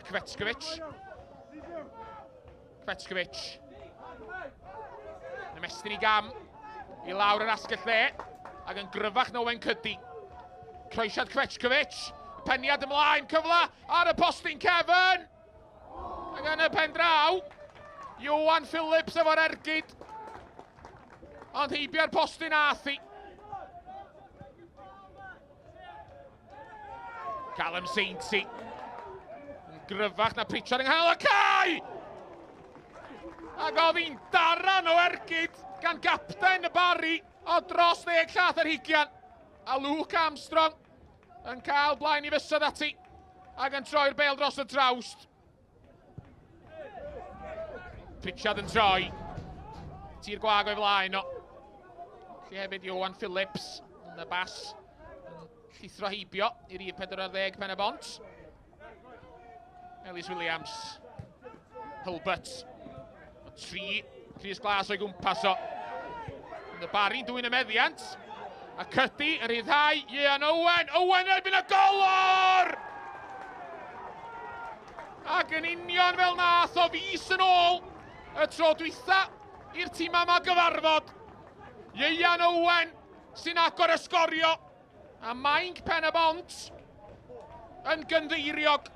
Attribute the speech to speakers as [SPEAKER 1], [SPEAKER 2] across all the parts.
[SPEAKER 1] A Kvetskovic. Kvetskovic. Yn ymestyn i gam i lawr yr asgell dde ac yn gryfach na Owen Cuddy. Croesiad Kvetskovic. Peniad ymlaen, cyfle ar y postyn cefn. Ac yn y pen draw, Johan Phillips efo'r ergyd. Ond heibio'r postyn ath hi. Callum Sainty. Yn gryfach na Pritchard yng nghanol y cae! Ac oedd hi'n daran o ergyd gan gapten y Barri o dros ddeg llath ar hugian. A Luke Armstrong yn cael blaen i fysodd ati ac yn troi'r bel dros y trawst. Pritchard yn troi. Tir gwag o'i flaen o. Lle hefyd Johan Phillips yn y bas. Yn llithro heibio i rif 40 pen y bont. Ellis Williams. Hulbert. O tri Cris Glas o'i gwmpas o. Yn y Barri'n dwy'n y meddiant. A Cuddy yn rhyddhau Ian Owen. Owen erbyn y golwr! Ac yn union fel nath o fis yn ôl y tro dwytha i'r tîm yma gyfarfod. Ieuan Owen sy'n agor y sgorio. A mainc Pen y Bont yn gynddeiriog.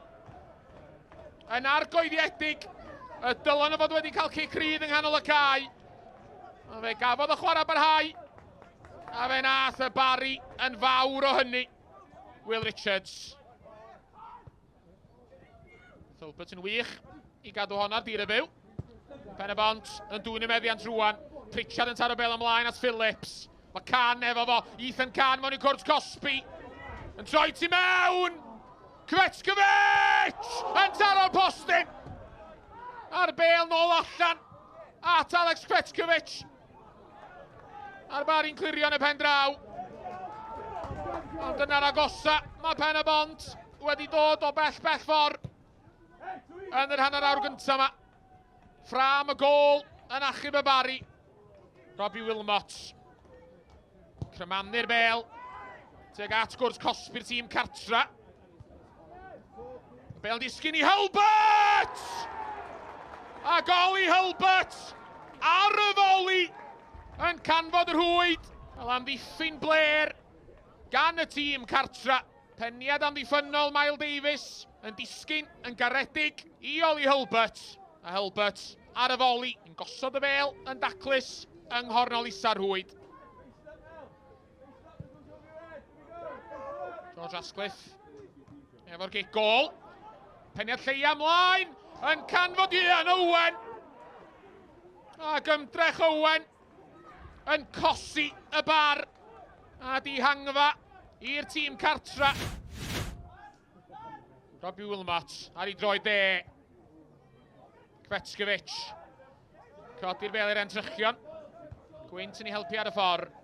[SPEAKER 1] Yn argoeddiedig, y dylen o fod wedi cael cic rydd yng nghanol y cae. Ond fe gafodd y chwarae barhau. A fe nath y Barri yn fawr o hynny. Will Richards. Thulbert yn wych i gadw hon ar dir y byw. Pen y Bont yn dwyn y meddiant rwan. Pritchard yn taro bel ymlaen at Phillips. Mae Can efo fo. Ethan Can mewn i cwrt cosbi. Yn troi tu mewn! Kvetskovic! Yn taro'r postyn! A'r bel nôl allan at Alex Kvetskovic. A'r Barri'n clirio yn y pen draw. Ond dyna'r agosa. Mae Pen y Bont wedi dod o bell bell ffordd yn yr hanner awr gyntaf yma. Ffram y gôl yn achub y Barri. Robbie Wilmot. Crymanu'r bel. Tuag at gwrs cosbi'r tîm cartra. Y bel disgyn i Hulbert! A gol i Hulbert! Ar y foli! Yn canfod y rhwyd. Fel amddiffyn Blair gan y tîm cartra. Peniad amddiffynnol Mael Davies yn disgyn yn garedig i Oli Hulbert. A Hulbert ar y foli yn gosod y bel yn daclus yng nghornol isa'r rhwyd. George Ascliffe efo'r gic gol. Peniad lleia ymlaen yn canfod Ian Owen. Ac ymdrech Owen yn cosi y bar a dihangfa i'r tîm cartra. Robbie Wilmot ar ei droed dde. Kvetskovic. Codi'r bel i'r entrychion. Gwynt yn ei helpu ar y ffordd.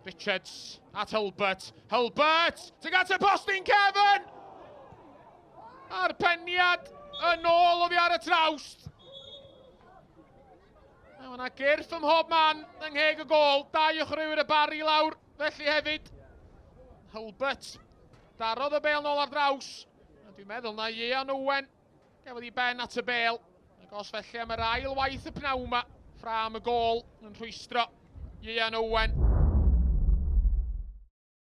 [SPEAKER 1] Richards at Hulbert. Hulbert! Tuag at y postyn Kevin! A'r peniad yn ôl oddi ar y trawst. Mae yna gyrff ym mhob man yng ngheg y gôl. Dau o chwaraewyr y Barri lawr, felly hefyd. Hulbert darodd y bel nôl ar draws. A dwi'n meddwl na Ieuan Owen gafodd ei ben at y bel. Ac os felly am yr ail waith y pnawn yma, ffrâm y gôl yn rhwystro Ieuan Owen.